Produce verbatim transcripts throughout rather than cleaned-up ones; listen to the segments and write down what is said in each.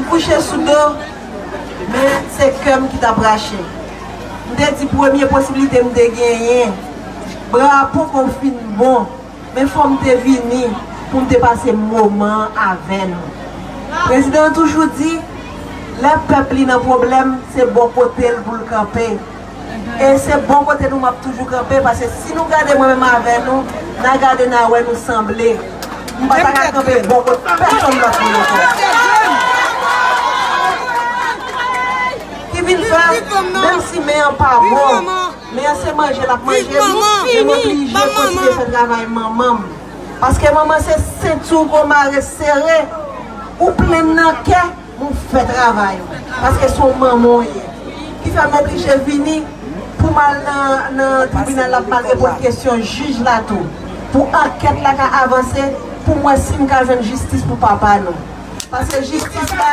Kouche sou do, men se kè m ki t ap rache. M te di premye posiblite m te genyen, bra a poko fin bon, men fò m te vini pou m te pase moman an avè nou. Prezidan an toujou di, lè pèp li nan pwoblèm, se bò kote l pou l kanpe. E se bò kote nou m ap toujou kanpe, paske si nou gade mwen menm avè nou, n a gade n a wè nou sanble. M pa ta ka kanpe bò kote pèsonn lòt moun ankò. Ki vin fè, menm si men an pa bon, men an se manje l ap manje, men m oblije kontinye fè travay manman m. Paske manman se senti w ke w mare sere, ou plen nan kè, men w fè travay ou. Paske se yon manman w ye. Ki fè m oblije vini pou m al nan, nan tribinal la, pou m al reponn kesyon jij la tou. Pou ankèt la ka avanse, pou m wè si m ka jwenn jistis pou papa nou. Paske jistis la,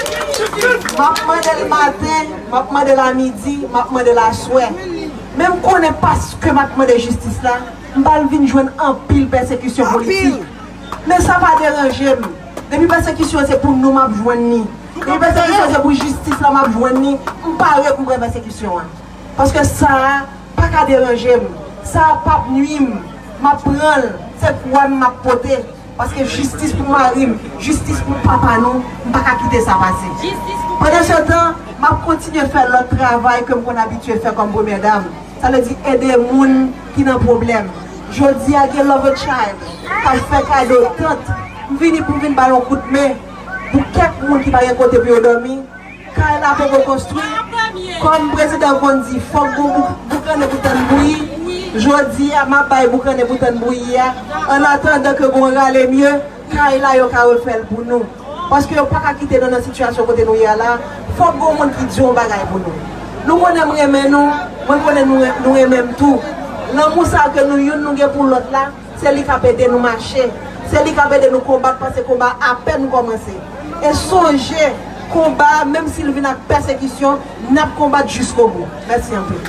m ap mande l maten, m ap mande l a midi, m ap mande l aswè. Men m konnen paske m ap mande jistis la, m pral vin jwenn anpil pèsekisyon politik. Men sa pa deranje m. Depi pèsekisyon se pou nou m ap jwenn li. Depi pèsekisyon se pou jistis la m ap jwenn li, m pare pou m pran pèsekisyon an. Paske sa a pa ka deranje m. Sa a p ap nwi m. M ap pran l. Se kou a m m ap pote. Paske jistis pou mari m, jistis pou papa nou, m pa ka kite sa pase. Pandansetan, m ap kontinye fè lòt travay ke m konn abitye fè kòm premyè dam. Sa vle di ede moun ki nan pwoblèm. Jodi a gen Love a Child k ap fè kado tant. M vini pou m vin ba yon kout men pou kèk moun ki pa gen kote pou yo dòmi. Kay la poko konstwi. Kòm prezidan konn di, fòk gon bouk, boukannen pou tann bouyi. Jodi a, m ap bay boukannen pou tann bouyi a. An atandan ke gon rale mye, kay la yo ka refè l pou nou. Paske yo pa ka kite nou nan sitiyasyon kote nou ye a la. Fòk gon moun ki di yon bagay pou nou. Nou konnen m renmen nou, mwen konnen nou, nou renmen m tou. Lanmou sa ke nou youn nou gen pou lòt la, se li k ap ede nou mache. Se li k ap ede nou konbat, paske konba a apèn kòmanse. E sonje, konba a, menm si l vin ak pèsekisyon, n ap konbat jiskobou. Mèsi anpil.